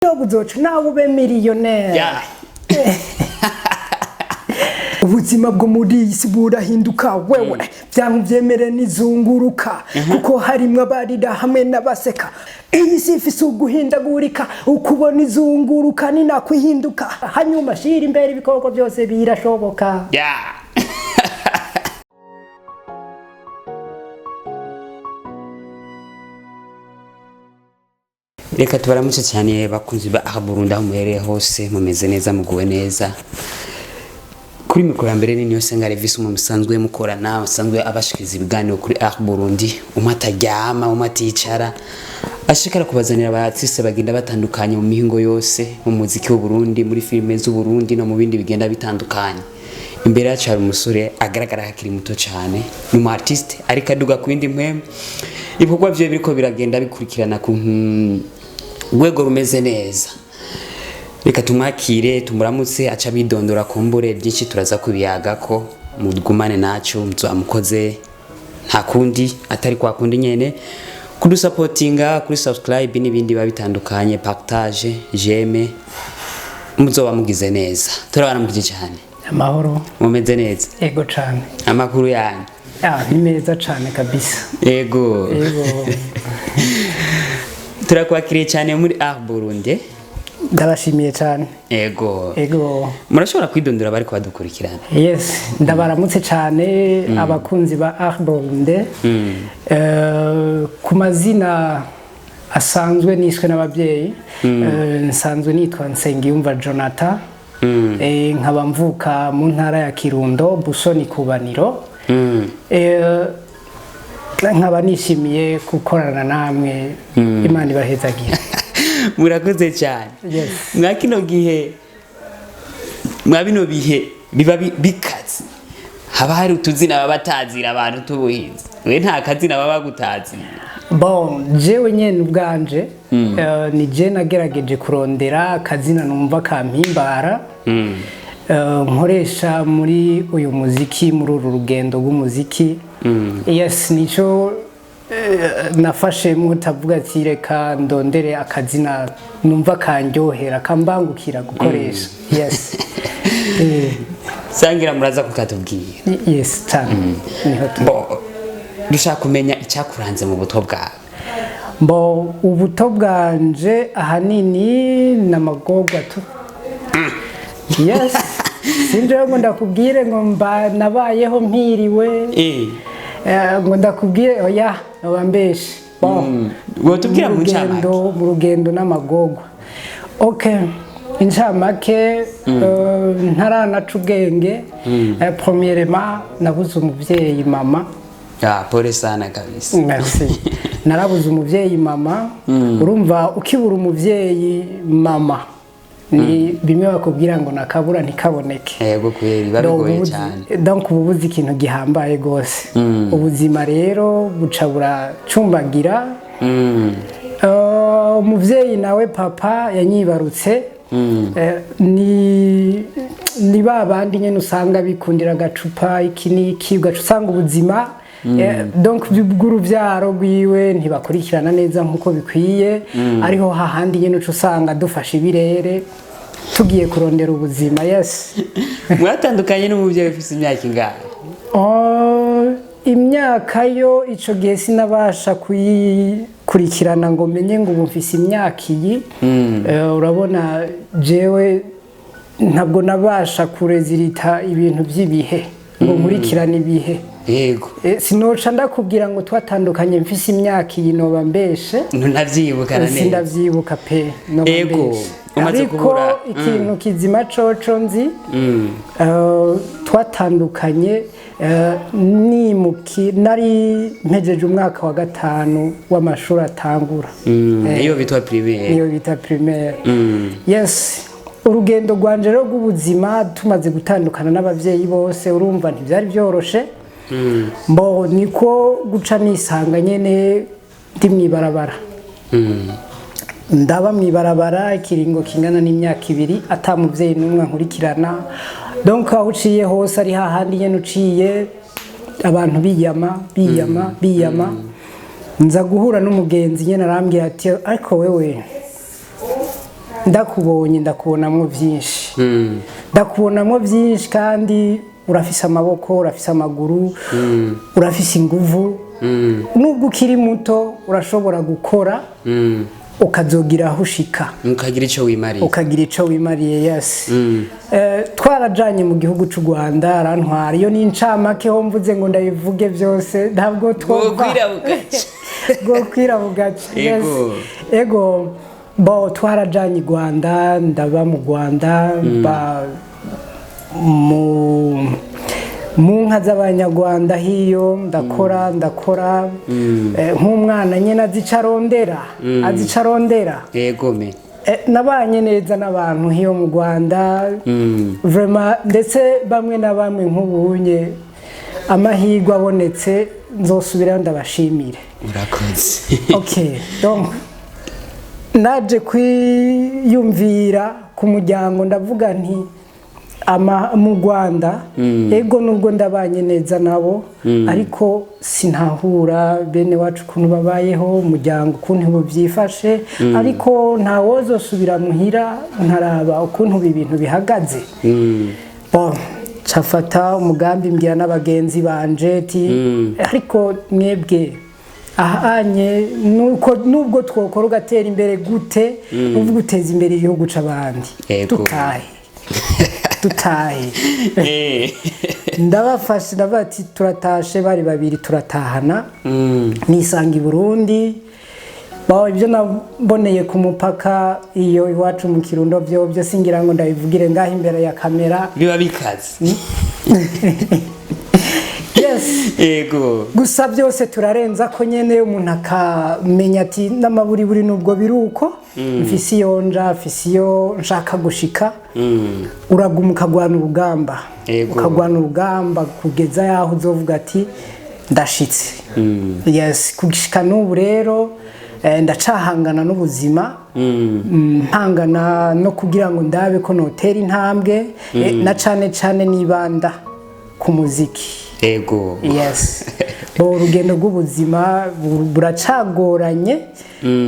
Buzoca nawe ube miliyoneri. Ubuzima bwo muri iyi si burahinduka, wewe byanka ubyemere nizunguruka, kuko harimwo abarira hamwe n'abaseka. Iyi si ifise uguhindagurika, ukubona izunguruka ni nako ihinduka. Hanyuma shira imbere, ibikorwa byose birashoboka. Reka tubaramutse cyane, bakunzi ba aha Burundi, aho muherereye hose, mumeze neza, muguwe neza. Kuri mikoro ya mbere ni Niyosenga Levis, umuntu musanzwe mukorana, musanzwe abashikiriza ibiganiro kuri Ah Burundi, umwe ataryama, umwe aticara, ashikara kubazanira aba artiste bagenda batandukanye mu mihingo yose, mu muziki w'u Burundi, muri filime z'u Burundi no mu bindi bigenda bitandukanye. Imbere yacu hari umusore agaragara ko akiri muto cyane, ni umu artiste ariko aduga ku yindi mpwemu. Ibikorwa vyiwe biriko biragenda bikurikirana ku rwego rumeze neza. Reka tumwakire, tumuramutse, aca bidondora, kumbure byinshi turaza kubiyagako. Mugumane nacu, muzoba nta kundi atari kwa kundi nyene kudusapotinga kuri subscribe n'ibindi biba bitandukanye, partage, j'aime, muzoba mugize neza. Turabaramukije cyane. Amahoro. Mumeze neza? Ego cane. Amakuru yanyu? Ah, ni meza cane kabisa. Ego. Ego. Turakwakiriye cyane muri Art Burundi. Ndabashimiye cane. Ego. Ego. Murashobora kwidondora bariko badukurikirana? Yes, ndabaramutse cyane abakunzi ba Art Burundi. Ku mazina asanzwe niswe n'ababyeyi, nsanzwe nitwa Nsengiyumva Jonathan. Nkaba mvuka mu ntara ya Kirundo, Busoni, Kubaniro. Nkaba nishimiye gukorana namwe, Imana ibahezagira. Murakoze cyane. Yes. Mwa kino gihe, mwa bino bihe biba bikaze, haba hari utuzina baba batazira abantu tubuhinzi. We nta kazina baba bagutazira? Bon, jewe nyene ubwanje, ni je nagerageje kurondera akazina numva kampimbara, nkoresha muri uyu muziki, muri uru rugendo rw'umuziki. Yes, nico nafashe mutavuga ati reka ndondere akazina numva kanryohera, kambangukira gukoresha. Yes. Sangira muraza kukatubwira. Yes, cyane, niho Bo dushaka kumenya icyakuranze mu buto bwawe. Mbo ubuto bwanje ahanini ni amagorwa tu. Yes, sinjewe ngo ndakubwire ngo mba nabayeho mpiriwe, ngo ndakubwire, oya, noba mbeshe. Bon, Wotubwira mu ncamake. Mu rugendo n'amagorwa. Okay, incamake, ntaranaca ubwenge, premièrement nabuze umuvyeyi mama. Ah, pole sana kabisa. Merci. Narabuze umuvyeyi mama. Urumva, ukibura umuvyeyi mama ni bimwe bakubwira ngo nakabura ntikaboneke. Yego kweri, biba bigoye cyane. Donc uba ubuze ikintu gihambaye rwose. Ubuzima rero buca buracumbagira. Umuvyeyi nawe papa yanyibarutse, ni ba bandi nyene usanga bikundira agacupa, iki n'iki, ugaca usanga ubuzima, donc bw'uruvyaro rwiwe ntibakurikirana neza nk'uko bikwiye. Ariho hahandi nyene uca usanga dufashe ibirere tugiye kurondera ubuzima. Yes. Mwatandukanye n'umubyeyi ufite imyaka ingahe? Oh, imyaka yo ico gihe sinabasha kuyikurikirana ngo menye ngo ubu mfise imyaka iyi. Urabona jewe ntabwo nabasha kurezirita ibintu by'ibihe ngo nkurikirane ibihe. Sinoca ndakubwira ngo twatandukanye mfise imyaka iyi, noba mbeshe. Ntunavyibuka na neza? Sindavyibuka pe, noba mbeshe. Umaze Ariko kubura- ikintu kizima coco nzi, twatandukanye nimuki nari mpejeje umwaka wa gatanu w'amashuri atangura. Iyo bitwa primaire. Niyo bita primaire. Yes, urugendo rwanje rero rw'ubuzima, tumaze gutandukana n'abavyeyi bose, urumva ntibyari byoroshe. Mbo niko guca nisanga nyene ndi mw'ibarabara. Ndaba mw'ibarabara ikiringo kingana n'imyaka 2, ata muvyeyi n'umwe nkurikirana. Donc aho uciye hose ari hahandi nyene uciye abantu biyama, biyama, biyama. Nza guhura n'umugenzi nyene, arambwira ati: "Ariko wewe Ndakubonye, ndakubonamwo byinshi, ndakubonamwo byinshi, kandi urafise amaboko, urafise amaguru, urafise inguvu. Nubwo ukiri muto, urashobora gukora ukazogira aho ushika, ukagira icyo wimariye. Ukagira ico wimariye, yes. Twarajanye mu gihugu c'u Rwanda, arantwara. Iyo ni incamake, ho mvuze ngo ndabivuge byose ntabwo twumva. Bwokwira bugaca. Bwokwira bugaca, yes. Ego. Ego, bo twarajanye i Rwanda, ndaba mu Rwanda, ba mu nka z'Abanyarwanda hiyo, ndakora, ndakora nk'umwana nyine azica arondera, azica arondera. Yego me. Nabanye neza n'abantu hiyo mu Rwanda vraiment, ndetse bamwe na bamwe nk'ubunye amahirwe abonetse nzosubirayo ndabashimire. Urakoze. Okay, donc naje kwiyumvira ku muryango, ndavuga nti ama mu Rwanda, ego, nubwo ndabanye neza nabo, ariko sinahura bene wacu ukuntu babayeho, umuryango ukuntu byifashe, ariko ntawozosubira muhira nkaraba ukuntu ibi bintu bihagaze. Bon, cafata umugambi, mbwira n'abagenzi banje ti ariko mwebwe ahanye nuko nubwo twokora ugatera imbere gute, uvuga uteza imbere igihugu c'abandi, dutahe, dutahe. Ndabafashe, ndavuga ati turatashe. Bari babiri, turatahana, nisanga i Burundi. Ba, ibyo naboneye ku mupaka iyo iwacu mu Kirundo byo byo singira ngo ndabivugire ngaho imbere ya kamera. Biba bikaze. Yes. Gusa byose turarenza ko nyene umuntu akamenya ati n'amaburiburi nubwo biri uko, mfise iyo nja, mfise iyo nshaka gushika. Uraguma ukagwana urugamba, ukagwana urugamba kugeza yaho uzovuga ati ndashitse. Yes, kugishika n'ubu rero ndacahangana n'ubuzima, mpangana no kugira ngo ndabe ko notera intambwe, na cane cane nibanda ku muziki. Yes, bo urugendo rw'ubuzima buracagoranye,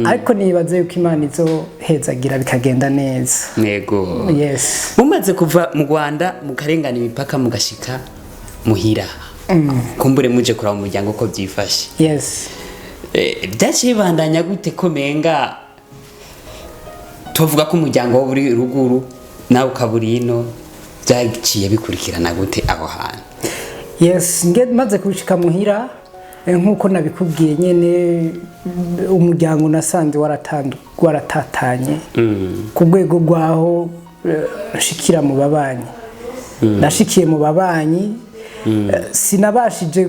ariko nibaza yuko Imana izohezagira bikagenda neza. Yes. Mumaze kuva mu Rwanda, mukarengana imipaka, mugashika muhira, kumbure muje kuraba umuryango ko byifashe, Yes. Byaciye bibandanya gute, ko menga tuvuga ko umuryango wo uri ruguru nawe ukaba uri ino? Byaciye bikurikirana gute aho hantu? Yes, nge maze gushika muhira, nk'uko nabikubwiye nyene, umuryango nasanze waratatanye ku rwego rwaho nshikira mu babanyi. Nashikiye mu babanyi, sinabashije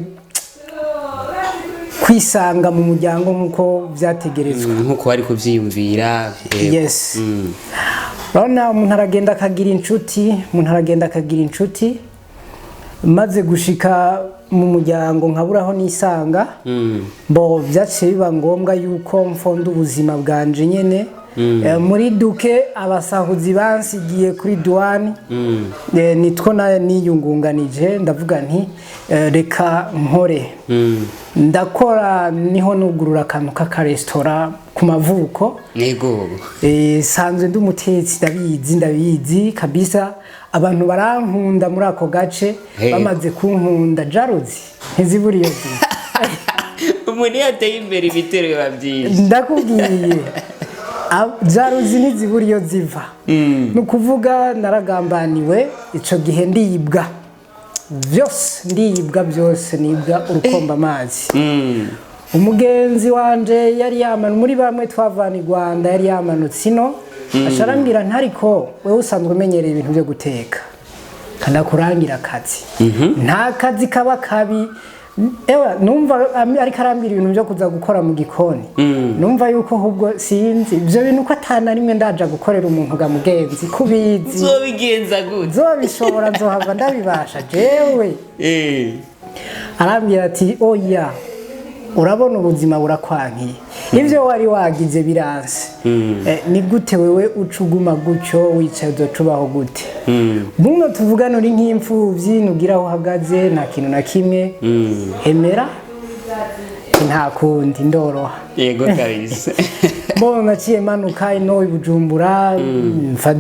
kwisanga mu muryango nk'uko byategerezwa. Nk'uko wari kuvyiyumvira, yego. Yes, urabona umuntu aragenda akagira inshuti, umuntu aragenda akagira inshuti. Maze gushika mu muryango nkaburaho nisanga, bo byaciye biba ngombwa yuko mfonda ubuzima bwanje nyene. Muri duke abasahuzi bansigiye kuri douane, nitwo niyungunganije, ndavuga nti reka nkore. Ndakora, niho nugurura akantu k'akaresitora ku mavuko. Sanzwe ndi umutetsi, ndabizi, ndabizi kabisa. Abantu barankunda muri ako gace. Bamaze kunkunda, jalousie ntizibura iyo ziva. Umuntu iyo ateye imbere ibitero biba byinshi. Ndakubwiye, jalousie ntizibura iyo ziva. Ni ukuvuga naragambaniwe ico gihe, ndiyibwa byose, ndiyibwa byose, nibwa urukomba amazi. Umugenzi wanje yari yamanu muri bamwe twavana i Rwanda, yari yamanutse ino, aca arambwira ntariko wewe usanzwe umenyereye ibintu byo guteka, kanakurangira akazi, nta kazi kaba kabi. Ewa, numva ariko arambwira ibintu byo kuza gukora mu gikoni, numva yuko ahubwo sinzi ibyo bintu, ko atana rimwe ndaja gukorera umuntu ga mugenzi kubizi. Uzobigenza gute? Nzobishobora, nzohava ndabibasha jewe? Arambwira ati oya, urabona ubuzima burakwankiye, ibyo wari wagize biranse. Ni gute wewe uca uguma gutyo wicaye, uzoca ubaho gute? Buno tuvugana uri nk'imfuvyi, ntugira aho uhagaze, nta kintu na kimwe. Emera, nta kundi, ndoroha. Yego kabisa. Bon, naciye manuka ino i Bujumbura,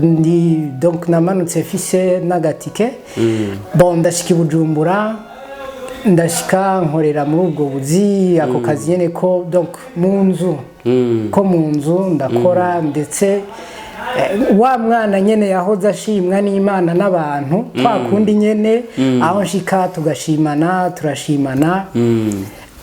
ndi donc namanutse mfise n'agatike. Bon, ndashika i Bujumbura, ndashika nkorera muri ubwo buzi, ako kazi nyene ko donc mu nzu, ko mu nzu ndakora. Ndetse wa mwana nyene yahoze ashimwa n'Imana n'abantu, kwa kundi nyene aho nshika tugashimana, turashimana.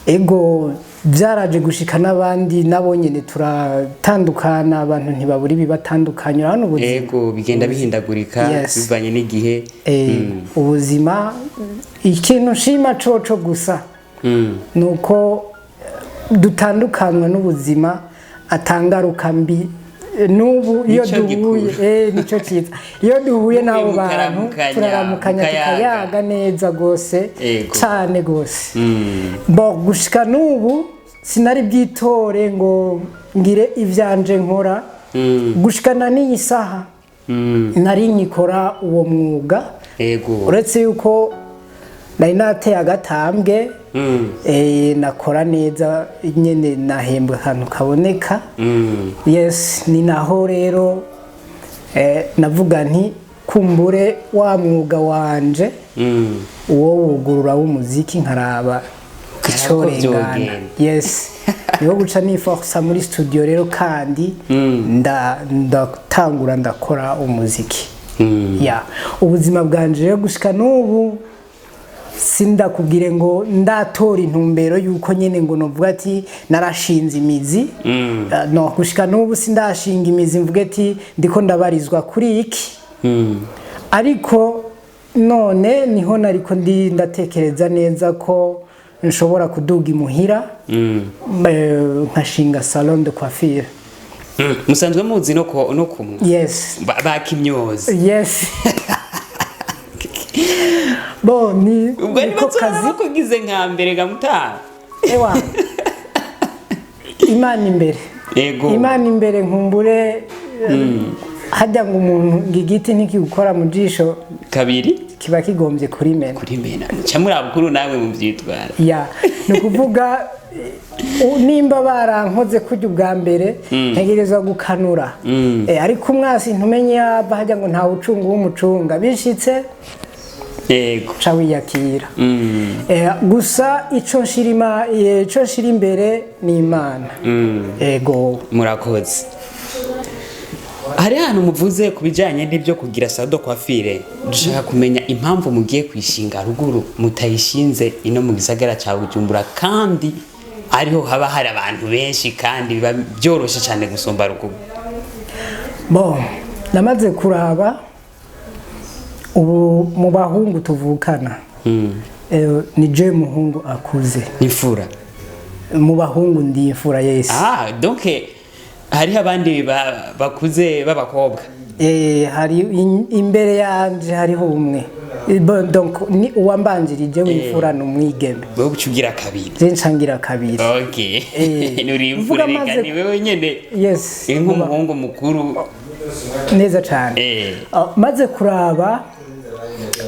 Ego, byaraje gushika n'abandi nabo nyene turatandukana. Abantu ntibabura ibibatandukanye, urabona ubuzima. Ego, bigenda bihindagurika Yes. bivanye n'igihe. Ubuzima, ikintu nshima coco gusa ni uko dutandukanywa n'ubuzima atangaruka mbi. N'ubu iyo Nico duhuye gikuru. Nico cyiza, iyo duhuye n'abo bantu Mukaramukanya, turaramukanya, mukayaga. Tukayaga neza gose, cyane gose. Bo gushika n'ubu sinari bwitore ngo ngire ivyanje nkora. Gushikana n'iyi saha nari nkikora uwo mwuga, uretse yuko nari nateye agatambwe, nakora neza nyene, nahembwa akantu kaboneka. Yes, ni naho rero navuga nti kumbure wa mwuga wanje uwo wugurura w'umuziki, nkaraba Ukaraba ko icorengana. vyogenda. Yes, niho guca niforsa muri studio rero, kandi ndatangura ndakora umuziki. Ya, ubuzima bwanje rero gushika n'ubu sindakubwire ngo ndatora intumbero yuko nyene ngo novuga ati narashinze imizi. No gushika n'ubu sindashinga imizi mvuge ati ndiko ndabarizwa kuri iki. Ariko none niho nariko ndi ndatekereza neza ko nshobora kuduga imuhira, nkashinga salon de coiffure. Musanzwe muzi no kumwe Yes. Bakimyozi. Yes, bo ni Ubwo niko niba kazi. bakugize nka mbere gamutanga. Ewa, Imana imbere. Imana imbere. Nkumbure hajya ngo umuntu ngo igiti ntikigukora mu jisho Kabiri kiba kigombye kurimena. Kurimena, muca muraba ukuntu nawe muvyitwara. Ya, ni ukuvuga nimba barankoze kurya ubwa mbere, ntegerezwa gukanura. Ariko umwasi ntumenye yava hajya ngo ntawe ucunga uw'umucunga bishitse, ca wiyakira. Gusa ico nshira imbere ni Imana. Ego. Murakoze. Hari ahantu muvuze ku bijyanye n'ibyo kugira salon de coiffure, dushaka kumenya impamvu mugiye kwishinga ruguru, mutayishinze ino mu gisagara cya Bujumbura, kandi ariho haba hari abantu benshi kandi biba byoroshye cyane gusumba ruguru. Bon, namaze kuraba ubu mu bahungu tuvukana, ni je muhungu akuze. N'imfura. Mu bahungu ndi imfura, yes. Ah, donc hariho abandi bakuze b'abakobwa? Hari imbere yanje hariho umwe. Bon, donc ni uwambanjirije w'imfura, ni umwigeme. Wewe uca ugira kabiri. Je ncangira kabiri. Okay. Nuri Mvuga imfura reka ni wewe nyene. Yes. Uri nk'umuhungu mukuru. Neza cyane. Ah, maze kuraba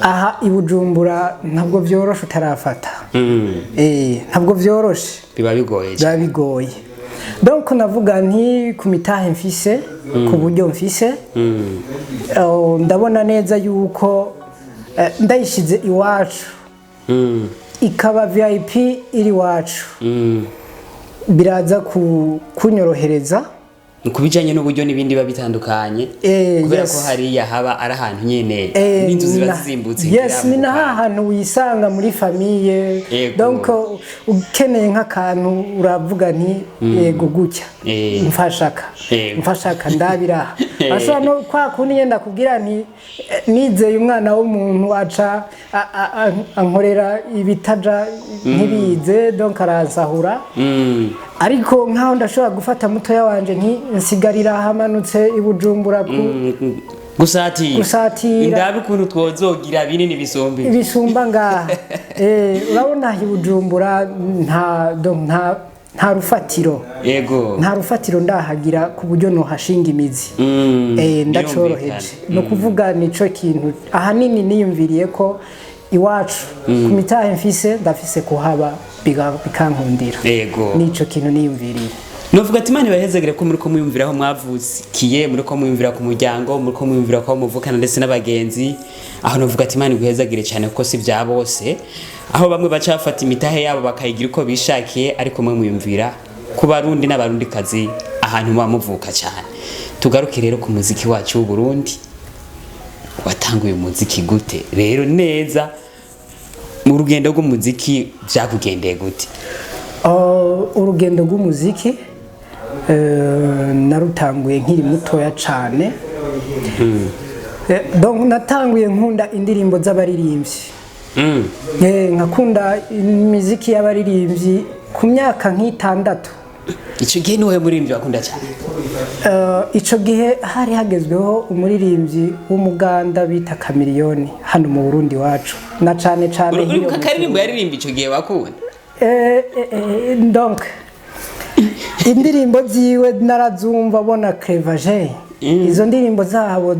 aha i Bujumbura ntabwo byoroshe utarafata. Ntabwo byoroshe. Biba bigoye Biba cyane. bigoye. Donc navuga nti ku mitahe mfise, ku buryo mfise, ndabona neza yuko ndayishize iwacu, ikaba VIP iri iwacu, biraza kunyorohereza. Ku bijanye n'uburyo n'ibindi biba bitandukanye, kubera Yes. ko hariya haba ari ahantu nyene n'inzu ziba zizimbutse. Yes, ni na ngira hantu wisanga muri famille. Yego. Donc ukeneye nk'akantu uravuga nti yego gutya, mfashaka, mfashaka ndabiraha. Ashobora no kwa kundi nyenda kubwira nti nizeye umwana w'umuntu aca ankorera ibitaja ntibize, donc aransahura. Ariko nkaho ndashobora gufata mutoya wanje nti nsigarira hamanutse i Bujumbura ku Gusatira. Gusatira. Indabe ukuntu twozogira binini bisumba ibi. Ibisumba ngaha. Urabona aha i Bujumbura nta donc nta rufatiro, nta rufatiro ndahagira ku buryo nohashinga imizi. Ndacoroheje. Birumvikana. Ni ukuvuga nico kintu ahanini niyumviriye ko iwacu ku mitahe mfise, ndafise kuhaba bikankundira. Nico kintu niyumviriye. Novuga ati Imana ibahezagire ko muri ko mwiyumvira aho mwavukiye, muri ko mwiyumvira ku muryango, muri ko mwiyumvira ko muvukana ndetse n'abagenzi. Aho novuga ati Imana iguhezagire cyane, kuko si bya bose, aho bamwe baca bafata imitahe yabo bakayigira uko bishakiye, ariko mwe mwiyumvira ku Barundi n'Abarundikazi ahantu muba muvuka cyane. Tugaruke rero ku muziki wacu w'u Burundi. Watanguye umuziki gute rero neza? Mu rugendo rw'umuziki byakugendeye gute? Urugendo rw'umuziki narutanguye nkiri mutoya cane. Donc natanguye nkunda indirimbo z'abaririmbyi. Nkakunda imiziki y'abaririmbyi ku myaka nk'itandatu. Icyo gihe niwe muririmbyi wakunda cyane? Ico gihe hari hagezweho umuririmbyi w'Umuganda bita Chameleone hano mu Burundi wacu, na cane cane Uri hiyo uribuka mu akaririmbo yaririmba icyo gihe wakunda? Donc indirimbo ziwe narazumva, bona Clevaje, izo ndirimbo zabo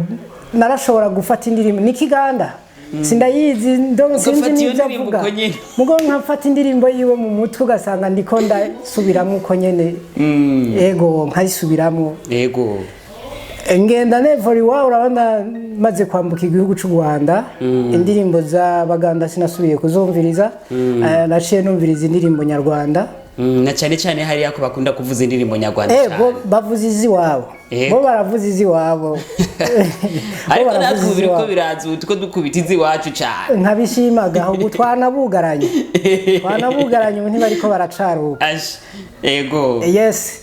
narashobora gufata indirimbo ni Kiganda sindayizi, donc sinzi Ugafata iyo n'ibyo ndirimbo avuga, uko nyene. Mugo nkafata indirimbo yiwe mu mutwe, ugasanga ndiko ndasubiramo uko nyene, ego, nkayisubiramo. Ngenda nevora iwawe, urabona maze kwambuka igihugu cy'u Rwanda, indirimbo z'Abaganda sinasubiye kuzumviriza. Naciye numviriza indirimbo nyarwanda. Na cyane cyane hariya ko bakunda kuvuza indirimbo nyarwanda Bo cyane. Bavuza iz'iwabo. Bo baravuza iz'iwabo. Bo Ariko baravuza natwe ubu biriko iz'iwabo. biraza, ubu tuko dukubita iz'iwacu cyane. Nkabishimaga ubu twanabugaranye, twanabugaranye, ubu ntibariko baracaruka. Ash, ego. Yes,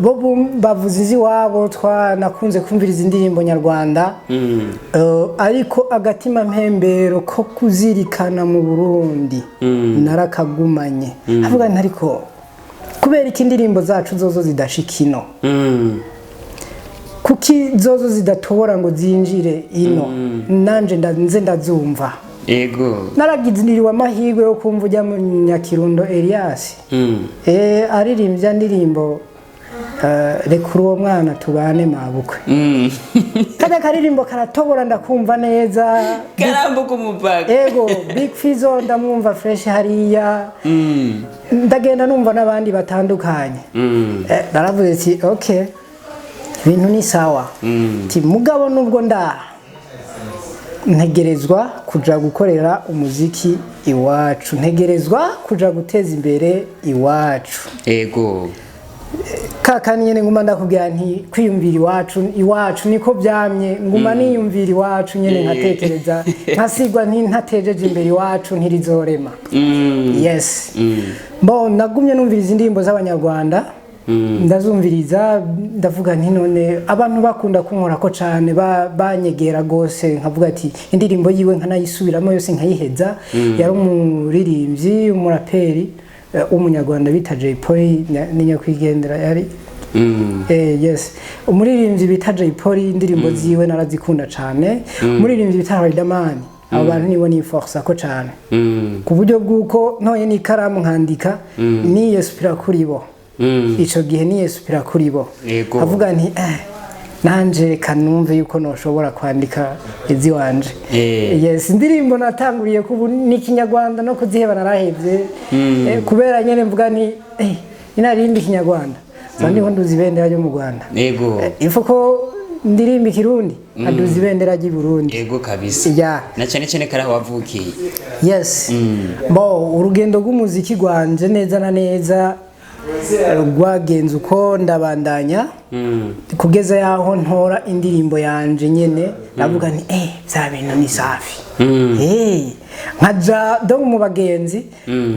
bo bavuza iz'iwabo, twanakunze kumviriza indirimbo nyarwanda. Ariko agatima mpembero ko kuzirikana mu Burundi narakagumanye, avuga nti ariko kubera iki indirimbo zacu zozo zidashika ino? Kuki zozo zidatobora ngo zinjire ino, nanje nze ndazumva? Naragiziriwe amahirwe yo kumva ujya mu Nyakirundo Elias aririmbya ndirimbo "Rekura uwo mwana tubane mabukwe". Kajya karirimbo karatobora, ndakumva neza. Karambuka umupaka. Ego, Big Fizzo ndamwumva fresh hariya. Ndagenda numva n'abandi batandukanye. Naravuze ati okay, ibintu ni sawa. Ti mugabo nubwo ndaha, ntegerezwa kuja gukorera umuziki iwacu, ntegerezwa kuja guteza imbere iwacu. Kakandi nyene nguma ndakubwira nti kwiyumvira iwacu, iwacu niko byamye, nguma niyumvira iwacu nyene, nkatekereza nkasigwa nti ntatejeje imbere iwacu ntirizorema. Yes, bo nagumye numviriza indirimbo z'Abanyarwanda, ndazumviriza, ndavuga nti none abantu bakunda kunkorako cane, banyegera gose, nkavuga ati indirimbo yiwe nkanayisubiramo yose nkayiheza. Yari umuririmbyi, umuraperi w'Umunyarwanda bita Jay Polly, ni nyakwigendera yari. Yes, umuririmbyi bita Jay Polly, indirimbo ziwe narazikunda cane. Umuririmbyi bita Riderman, abo bantu nibo niforsa ko cane, ku buryo bw'uko ntoye n'ikaramu nkandika niyesupira kuri bo. Ico gihe niyesupira kuri bo, avuga nti nanje reka numve yuko noshobora kwandika iziwanje. Yes, indirimbo natanguriye kubu n'ikinyarwanda, no kuziheba narahevye. Kubera nyene mvuga nti inarimba ikinyarwanda zo ndiho nduza ibendera ryo mu Rwanda. Ifo ko ndirimba ikirundi aduza ibendera ry'i Burundi. Ego kabisa. Na cyane cyane kari aho wavukiye. Yes, bo urugendo rw'umuziki rwanje neza na neza rwagenze uko, ndabandanya kugeza yaho ntora indirimbo yanje nyene, ndavuga nti bya bintu ni safi. Nkaja donc mu bagenzi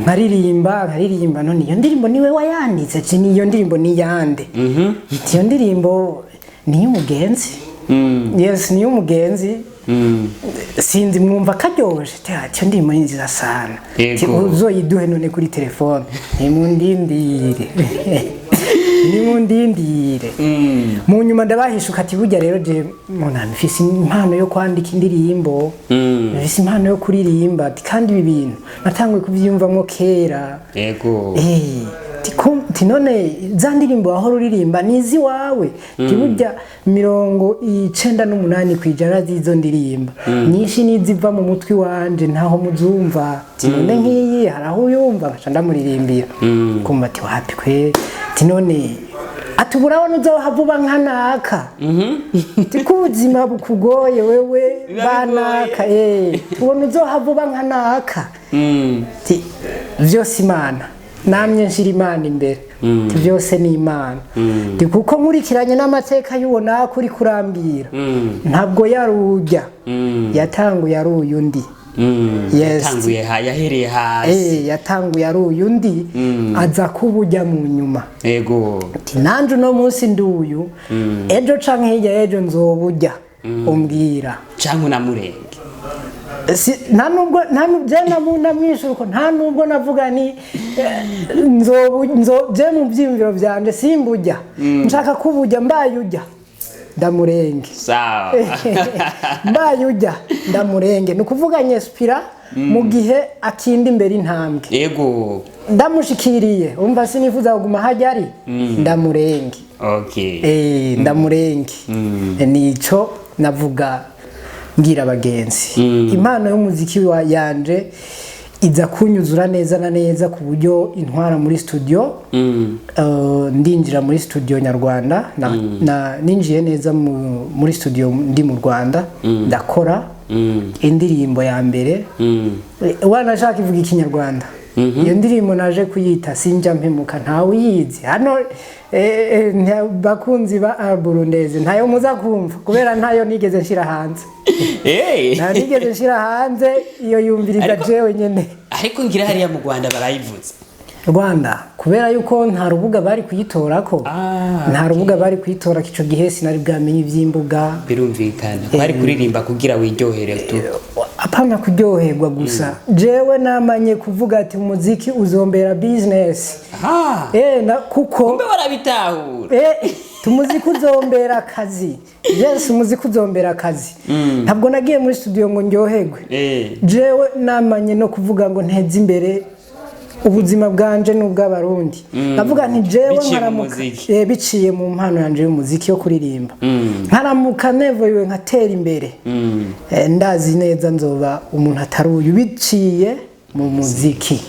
nkaririmba, nkaririmba, none iyo ndirimbo niwe wayanditse? Ati niyo ndirimbo ni yande? Ati iyo ndirimbo ni iy'umugenzi. Yes, ni iy'umugenzi. Sinzi mwumva karyoshe. Ati iyo ndirimbo ni nziza sana. Ati uzoyiduhe none kuri telefone. Nimundindire, nimundindire. Mu nyuma ndabahishuka ati burya rero je munani mfise impano yo kwandika indirimbo, mfise impano yo kuririmba. Ati kandi ibi bintu natanguye kuvyiyumvamwo kera. Ti none za ndirimbo wahora uririmba ni iziwawe? Ti burya 98% z'izo ndirimba nyinshi n'iziva mu mutwe wanje, ntaho muzumva. Ti none nk'iyi hari aho uyumva? Nkaca ndamuririmbira, kumva ati wapi kwe. Ti none Ati urabona uzohava uba nka naka, tiko ubuzima bukugoye wewe. Biba banaka, tubona uzohava uba nka naka. Ti vyose Imana, namye nshira Imana imbere. Ti byose ni Imana. Ti kuko nkurikiranye n'amateka y'uwo naka uri kurambwira, ntabwo yari ujya yatanguye ari uyu undi. Yes. Yatanguye yahereye hasi. Yatanguye ari uyu undi, aza kuba ujya mu nyuma. Ati nanje uno munsi ndi uyu, ejo canke hirya y'ejo nzoba ujya umbwira. Canke unamurenge. Nta nubwo nta nubwo je namwishuye uko, nta nubwo navuga ni nzobu nzo je mu byiyumviro byanje simbujya, nshaka kubujya. Mbaye ujya ndamurenge. Sawa. Mbaye ujya ndamurenge, ni ukuvuga nyespira mu gihe akinda imbere intambwe. Ndamushikiriye, umva, sinifuza kuguma hajya ari ndamurenge. Ndamurenge. Nico navuga mbwira abagenzi. Impano y'umuziki wa yanje iza kunyuzura neza na neza ku buryo intwara muri studio. Ndinjira muri studio nyarwanda ninjiye neza muri studio ndi mu Rwanda, ndakora indirimbo ya mbere. Wanashaka ivuga ikinyarwanda. Iyo ndirimbo naje kuyita "Sinjya Mpemuka". Ntawe uyizi hano, bakunzi ba Burundeze, ntayo muza kumva kubera ntayo nigeze nshyira hanze. Ntayo nigeze nshyira hanze, iyo yumviriza jewe nyene. Ariko ngira hariya mu Rwanda barayivuze. Rwanda, kubera yuko nta rubuga bari kuyitorako. Nta rubuga bari kuyitora ico gihe, sinari bwamenye ivy'imbuga. Birumvikana ko ari kuririmba kugira wiryohere tu. Apana kuryoherwa gusa, jewe namanye kuvuga ati umuziki uzombera business. Na, kuko Kumbe warabitahura. Umuziki uzombera akazi. Yes, umuziki uzombera akazi. Ntabwo nagiye muri studio ngo ndyoherwe. Jewe namanye no kuvuga ngo nteze imbere ubuzima bwanje n'ubw'abarundi. Ndavuga nti jewe Biciye mu nkaramuka muziki. Biciye mu mpano yanje y'umuziki yo kuririmba, nkaramuka nevoyewe nkatera imbere, ndazi neza nzoba umuntu atari uyu biciye mu muziki.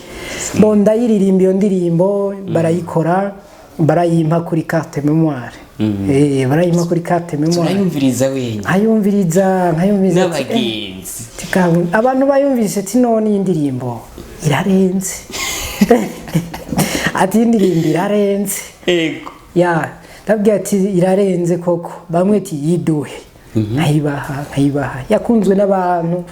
Bo ndayiririmba iyo ndirimbo, barayikora, barayimpa kuri carte mémoire. Barayimpa kuri carte mémoire. Turayumviriza wenyine. Nkayumviriza, nkayumviriza ati, N'abagenzi. Abantu bayumvise ati none iyi ndirimbo irarenze, ati iyi ndirimbo irarenze. Ya, ndabwira ati irarenze koko. Bamwe ati yiduhe, nkayibaha, nkayibaha. Yakunzwe n'abantu,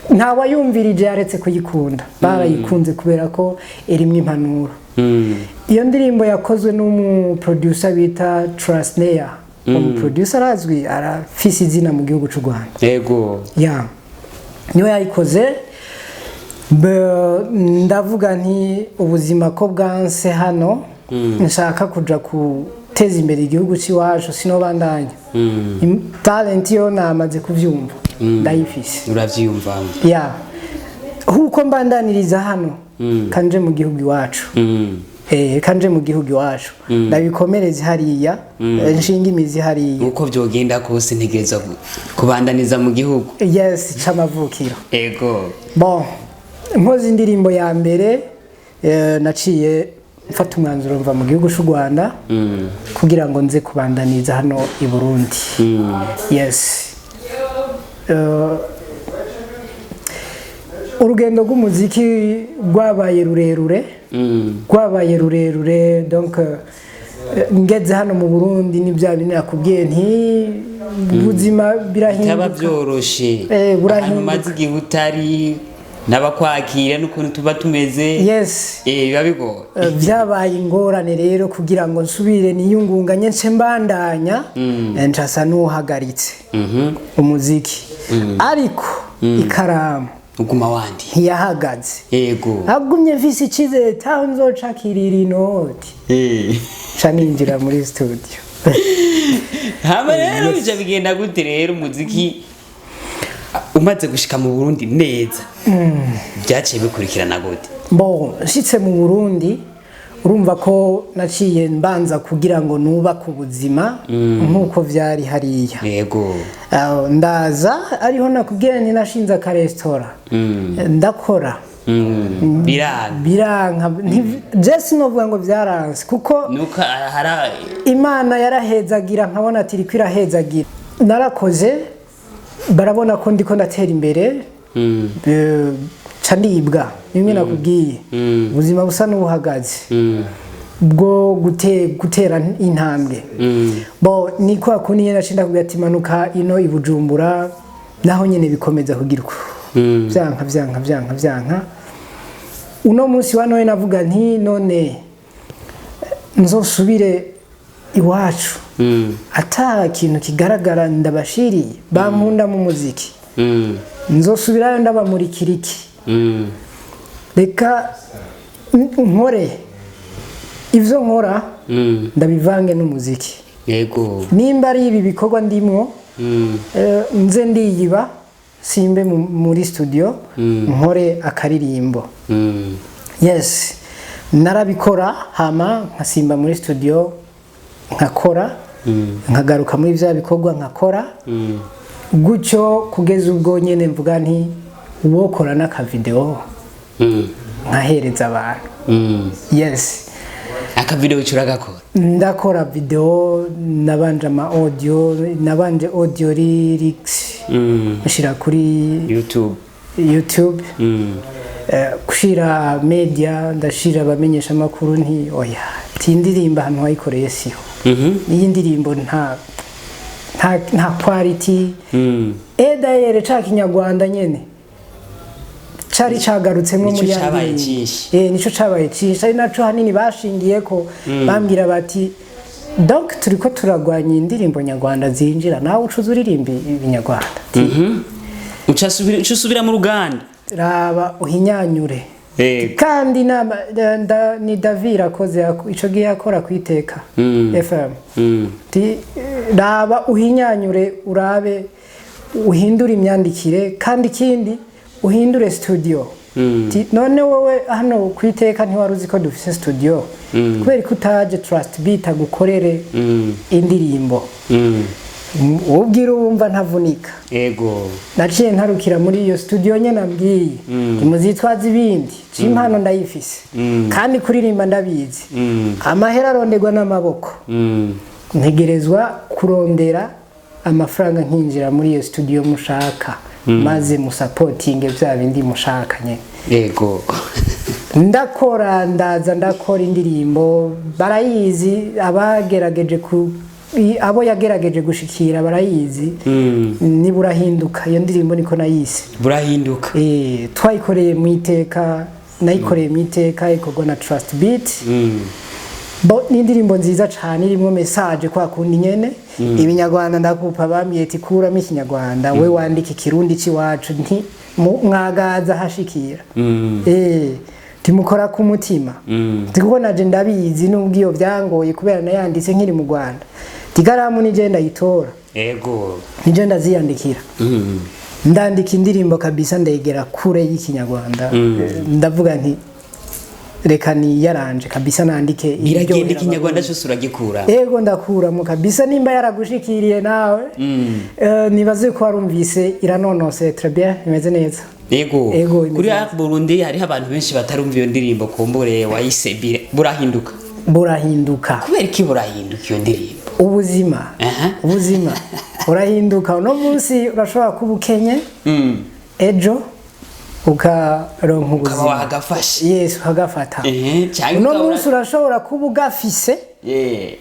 nta wayumvirije yaretse kuyikunda, barayikunze kubera ko irimwo impanuro. Iyo ndirimbo yakozwe n'umuproducer bita Trustneya. Umuproducer arazwi, arafise izina mu gihugu cy'u Rwanda. Ya, niwe yayikoze. Ndavuga nti ubuzima ko bwanse hano, nshaka kuja guteza imbere igihugu cy'iwacu, sinobandanya. Talent yo namaze kuvyumva, ndayifise. Uravyiyumvamo. Ya, huko mbandaniriza hano, kanje mu gihugu iwacu. Kanje mu gihugu iwacu ndabikomereze hariya, nshinga imizi hariya. Uko byogenda kose ntegerezwa kubandaniza mu gihugu. Yes, c'amavukiro. Bon, nkoze indirimbo ya mbere, naciye mfata umwanzuro mva mu gihugu cy'u Rwanda kugira ngo nze kubandaniza hano i Burundi. Yes. Urugendo rw'umuziki rwabaye rurerure, rwabaye rurerure. Donc ngeze hano mu Burundi ni bya bindi nakubwiye nti ubuzima Bitaba birahinduka. byoroshe. Burahinduka. Ahantu umaze igihe utari n'abakwakira n'ukuntu tuba tumeze. Biba bigoye. Byabaye ingorane rero kugira ngo nsubire niyungunganye nce mbandanya, ncasa n'uhagaritse umuziki, ariko ikaramu Uguma wandi. ntiyahagaze. Nagumye mfise icyizere taho nzocakirira inoti, nca ninjira muri studio. Hama rero bica bigenda gute rero umuziki umaze gushika mu Burundi neza, byaciye bikurikirana gute? Bon, nshitse mu Burundi, urumva ko naciye mbanza kugira ngo nubake ubuzima nk'uko vyari hariya. Ndaza ariho nakubwiye nti nashinze akaresitora, ndakora. Biranga. Biranka. Je sinovuga ngo byaranse kuko nuko hara Imana yarahezagira, nkabona ati iriko irahezagira. Narakoze, barabona ko ndiko ndatera imbere. Ca ndibwa bimwe nakubwiye, ubuzima busa n'ubuhagaze bwo gutera intambwe. Bo ni kwa kundi nyene naciye ndakubwira ati manuka ino i Bujumbura, naho nyene bikomeza kugira uko, vyanka, vyanka, vyanka, vyanka. Uno munsi wa none navuga nti none nzosubire iwacu ata kintu kigaragara ndabashiriye bankunda mu muziki? Nzosubirayo ndabamurikira iki? Reka nkore ivyo nkora, ndabivange n'umuziki. Nimba ari ibi bikorwa ndimwo, nze ndiyiba simbe muri studio, nkore akaririmbo. Yes, narabikora, hama nkasimba muri studio nkakora, nkagaruka muri bya bikorwa nkakora gutyo, kugeza ubwo nyene mvuga nti uwokora n'akavideo nkahereza abantu. Yes. Akavideo uragakora? Ndakora video, nabanje ama audio, nabanje audio lyrics, nshira kuri YouTube. YouTube. Gushira media, ndashira abamenyesha amakuru nti oya, ti indirimbo ahantu wayikoreye siho. Iyi ndirimbo nta quality. Edayere ca kinyarwanda nyene cari cagarutsemo Nico muri ya cabaye ndirimbo. cinshi. Nico cabaye cinshi, ari naco hanini bashingiye ko bambwira bati donc turiko turagwanya indirimbo nyarwanda zinjira, nawe ucuza uririmba ibinyarwanda. Uca usubira mu ruganda. Raba uhinyanyure. Kandi ni David akoze ico gihe yakora kwiteka FM. Ti raba uhinyanyure, urabe uhindure imyandikire, kandi ikindi uhindure studio. Ti none wowe hano kwiteka ntiwari uzi ko dufise studio? Kubera ko utaje Trust Beat agukorere indirimbo? Ubwira wumva ntavunika. Naciye ntarukira muri iyo studio nyene ambwiye, ntimuzitwaze ibindi, impano ndayifise kandi kuririmba ndabizi. Amahera aronderwa n'amaboko. Ntegerezwa kurondera amafaranga nkinjira muri iyo studio mushaka, maze musapotinge bya bindi mushaka nyene. Ndakora, ndaza ndakora indirimbo, barayizi abagerageje ku abo yagerageje gushikira barayizi. Niba urahinduka, iyo ndirimbo niko nayise. Burahinduka. Twayikoreye mu iteka, nayikoreye mu iteka, ikorwa na Trust Beat. Bo ni indirimbo nziza cyane irimo message kwa kundi nyene ibinyarwanda ndakupa, bambwiye ati kuramo ikinyarwanda, we wandika ikirundi c'iwacu, nti mwagaza hashikira, timukora ku mutima. Ndi kuko naje ndabizi, nubwo iyo byangoye kubera nayanditse nkiri mu Rwanda. Tigaramu nije ndayitora, nije ndaziyandikira. Ndandika indirimbo kabisa, ndegera kure y'ikinyarwanda. Ndavuga nti reka niyaranje kabisa nandike Biragenda. Iryohera. Ikinyarwanda cyose uragikura. Ego, ndakuramo kabisa. Nimba yaragushikiriye nawe, nibaze ko warumvise iranonose très bien, imeze neza. Ego, imeze Kuri neza. Art Burundi hariho abantu benshi batarumva iyo ndirimbo, kumbure wayise burahinduka. Burahinduka. Kubera iki burahinduka iyo ndirimbo? Ubuzima. Ubuzima urahinduka. Uno munsi urashobora kuba ukenye, ejo ukaronka ukaba ubuzima. Wagafashe. Yes, ukagafata. Cyangwa Uno munsi urashobora kuba ugafise,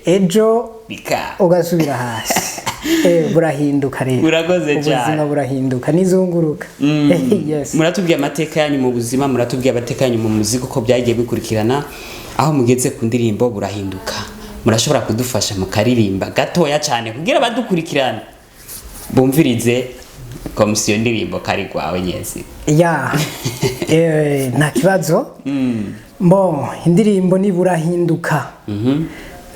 ejo bika ugasubira hasi. Burahinduka rero. Urakoze Ubuzima cyane. burahinduka, nizunguruka. Yes. Muratubwiye amateka yanyu mu buzima, muratubwiye amateka yanyu mu muziki uko byagiye bikurikirana, aho mugeze ku ndirimbo burahinduka. Murashobora kudufasha mukaririmba gatoya cyane kugira abadukurikirana bumvirize komisiyo ndirimbo kari rwawe nyezi? Ya, nta kibazo. Bon, indirimbo ni burahinduka.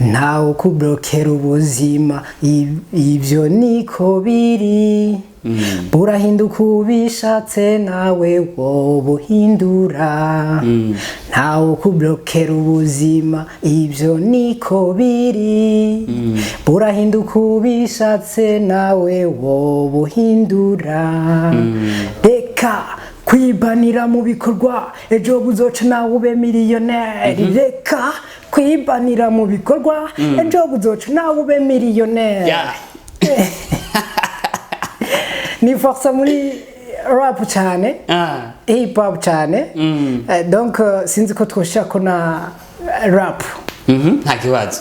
Ntawe kublokera ubuzima, ibyo niko biri. Burahinduka ubishatse, nawe wobuhindura. Ntawe kublokera ubuzima, ibyo niko biri. Burahinduka ubishatse, nawe wobuhindura. Reka Kwibanira mu bikorwa, ejo buzoca nawe ube miliyoneri. Reka kwibanira mu bikorwa, ejo buzoca nawe ube miliyoneri. Ni force muri rap cyane, hip hop cyane. Donc sinzi ko twoshaka na rap. Nta kibazo.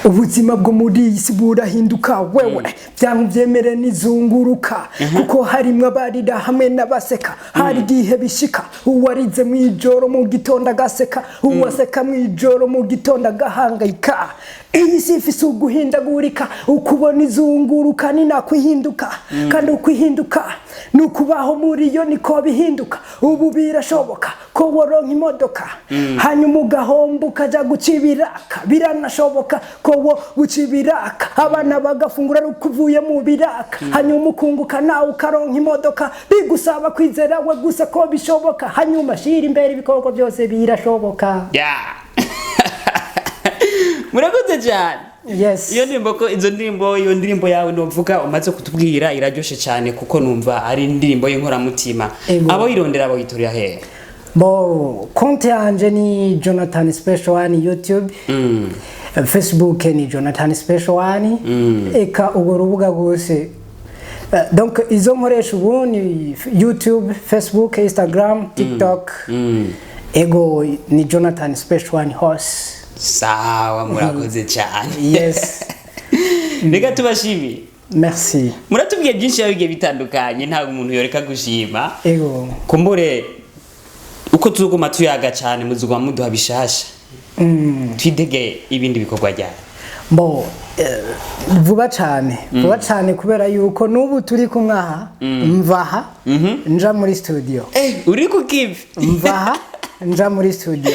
Ubuzima bwo muri iyi si burahinduka, wewe byanka ubyemere nizunguruka, kuko harimwo abarira hamwe n'abaseka. Hari igihe bishika uwarize mu ijoro mu gitondo agaseka, uwaseka mu ijoro mu gitondo agahangayika. Iyi si ifise uguhindagurika, ukubona izunguruka ni nako ihinduka, kandi ukwihinduka ni ukubaho muri yo niko bihinduka. Ubu birashoboka ko woronka imodoka hanyuma ugahomba ukaja guca ibiraka. Biranashoboka ko wo guca ibiraka abana bagafungura ari uko uvuye mu biraka, hanyuma ukunguka nawe ukaronka imodoka. Bigusaba kwizera we gusa ko bishoboka, hanyuma shira imbere ibikorwa, byose birashoboka. Yeah, murakoze cyane. Yes. Iyo ndirimbo ko izo ndirimbo, iyo ndirimbo yawe novuga umaze kutubwira iraryoshe cyane, kuko numva ari indirimbo y'inkoramutima. Ego. Abo yirondera boyitorera hehe? Bo, konti yanje ni Jonathan Special One YouTube, Facebook ni Jonathan Special One, eka urwo rubuga rwose. Donc izo nkoresha ubu ni YouTube, Facebook, Instagram, TikTok. Ego, ni Jonathan Special One hose. Sawa, murakoze cyane. Yes. Reka tubashimiye. Merci. Muratubwiye byinshi bigiye bitandukanye, ntabwo umuntu yoreka gushima. Ego. Kumbure uko tuzoguma tuyaga cyane muzoguma muduha bishasha. Twitege ibindi bikorwa ryari? Bo, vuba cyane, vuba cyane, kubera yuko n'ubu turi kumwe aha, mvaha nja muri studio. Eh, uri ku kivi. Mvaha nja muri studio.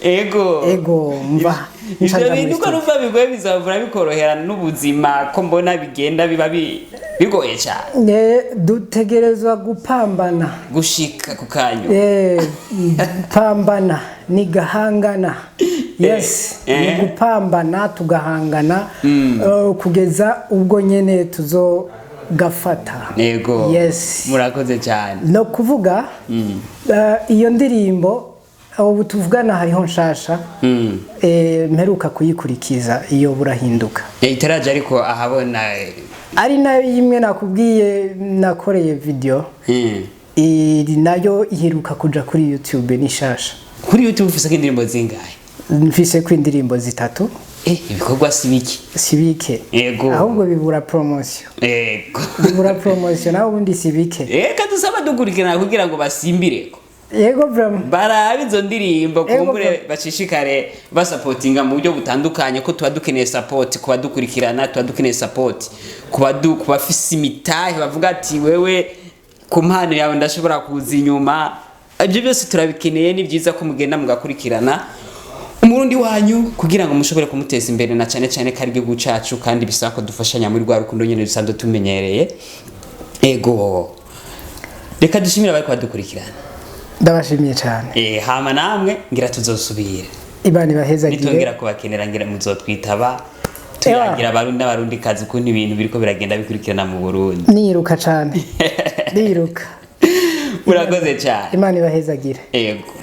Ego. Ego, mva nca Ivyo nja muri bintu uko studio. numva bigoye, bizavura bikorohera n'ubuzima ko mbona bigenda biba bigoye cyane. Dutegerezwa gupambana. Gushika ku kanyu. Pambana ni gahangana, yes. Ni gupambana tugahangana, kugeza ubwo nyene tuzogafata. Ego. Yes. Murakoze cyane. No kuvuga iyo ndirimbo ubu tuvugana hariho nshasha, mperuka kuyikurikiza, iyo burahinduka. Itaraje ariko ahabona. Ari nayo yimwe nakubwiye nakoreye video. Iri nayo iheruka kuja kuri YouTube, ni nshasha. Kuri YouTube ufise indirimbo zingahe? Mfise ko indirimbo zitatu. Ibikorwa si biki. Si bike. Ego. Ahubwo bibura promotion. Ego. Bibura promotion, naho ubundi si bike. Reka dusaba dukurikirana kugira ngo basimbireko. Yego, vraiment. Barabe izo ndirimbo. Ego. Kumbure bashishikare basapotinga mu buryo butandukanye, ko tuba dukeneye support ku badukurikirana, tuba dukeneye support ku bafise imitahe bavuga ati: "Wewe ku mpano yawe ndashobora kuza inyuma." Ibyo byose turabikeneye. Ni byiza ko mugenda mugakurikirana umurundi wanyu kugira ngo mushobore kumuteza imbere, na cyane cyane ko ari igihugu cacu, kandi bisaba ko dufashanya muri rwa rukundo nyene dusanzwe tumenyereye. Ego, reka dushimire abari badukurikirana. Ndabashimiye cyane. Hama namwe ngira tuzosubira. Imana ibahezagire. Nitongera kubakenera ngira muzotwitaba, tuyagira abarundi n'abarundi kazi ukuntu ibintu biriko biragenda bikurikirana mu Burundi. Niruka cyane, niruka. Murakoze cyane. Imana ibahezagire. Ego.